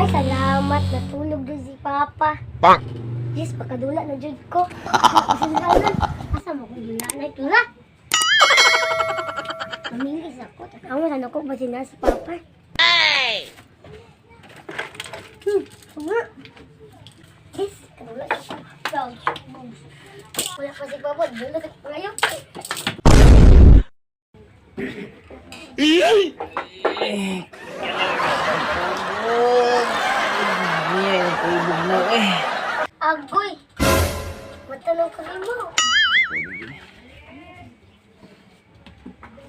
Salamat. Natulog din si Papa. Bonk. Yes, pagkadula na jud ko. Sindalan. Asa mo ko dula na ito na? Mamilis ako. Tanawa sana ko ba sina si Papa? Ay! Nga. Yes, kadula siya. Wala pa si Papa. Dula ka ngayon. Tulog na eh. Agoy! Matanong ko rin mo.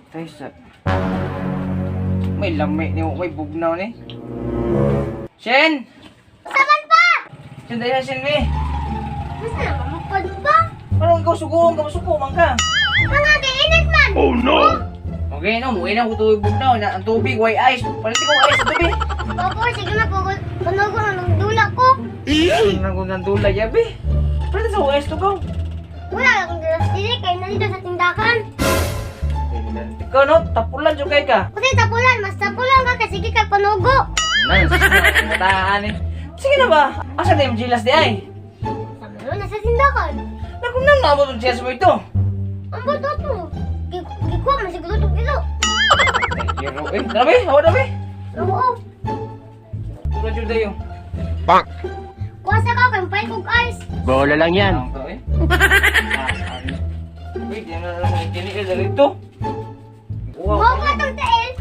Tay sa... May lamay ni may bugnaw ni. Shen! Saman pa! Shen dahil Shen me. Basta naman magpad pa. Ano ikaw suguon ka masuko man ka. Mga kainit man! Oh no! Okay no, muwi na ko tubig bugnaw na ang tubig way ice. Palit ko ice sa tubig. Papa, sige na po. Panugo na ng dula ko. Ano nang nang dula yabi. Palit sa ice to go. Wala akong dala sa dili, kaya nandito sa tindakan. Ikaw no, tapulan jud kay ka. Kasi tapulan, mas tapulan ka kasi sige kay panugo. Nan, taan eh. Sige na ba? Asa na yung gilas di ay? Sama naman nasa tindakan. Naku nang naabot ang gilas mo ito. Ang bato to. Gikuha man siguro itong kilo. Pero eh, tara be, awa na be. Oo. Tulad jud dayo. Bonk. Kuha sa ka, kay palit kog ice. Bola lang yan. Ang to eh. Ah, ano. Wait, di na lang ang kini eh, dito. Wow. Wow ka itong tail.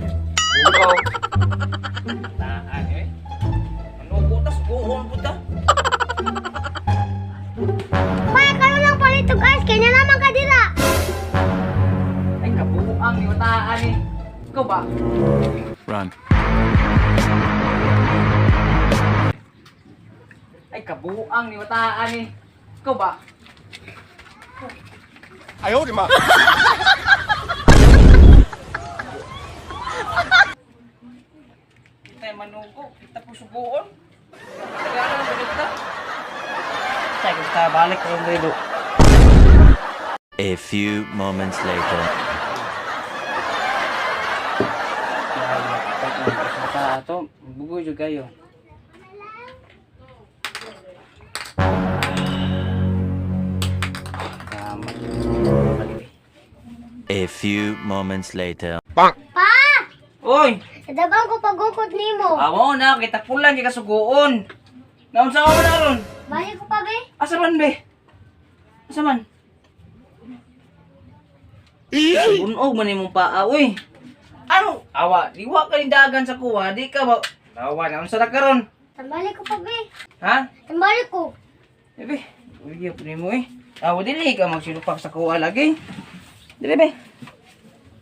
Wow. Taan eh. Ano ko tas buon puta. Pa, kayo lang palit og ice, kaya na naman ka dira. Ay kabuang ni taan eh. Ikaw ba? Run. Ay kabuang ni taan eh. Ikaw ba? 哎呦我的妈！ Kita manugo, kita po suguon. Tagalan ang kita. Tay, gusto balik ko dito. A few moments later. Sa ato, bugoy jud kayo. Tama. A few moments later. Bonk. Pa! Oy, Sadabang ko pagukot nimo. amo na kita pulan kay kasuguon. Naunsa ka man aron? Balik ko pa, be. Asa man be? Asa man? Sugunog man imong paa, uy. Ano? Awa, diwa ka ni dagan sa kuwa, di ka ba? Awa, naunsa na karon? Tambalik ko pa, be. Ha? Tambalik ko. Bebe, uy, po mo eh. Awa, dili ka magsilupak sa kuwa lagi. Dili be.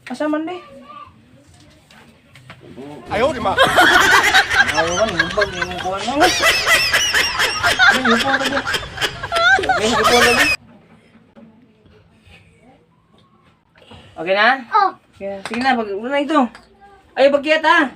Asa man be? 哎呦我的妈！ Awa, nubag ni mong kuha na. Ano yung kuha lagi? Okay, yung kuha lagi. Okay na? Oh, Okay, sige na, pag una na ito. Ay, pagkiyat ha.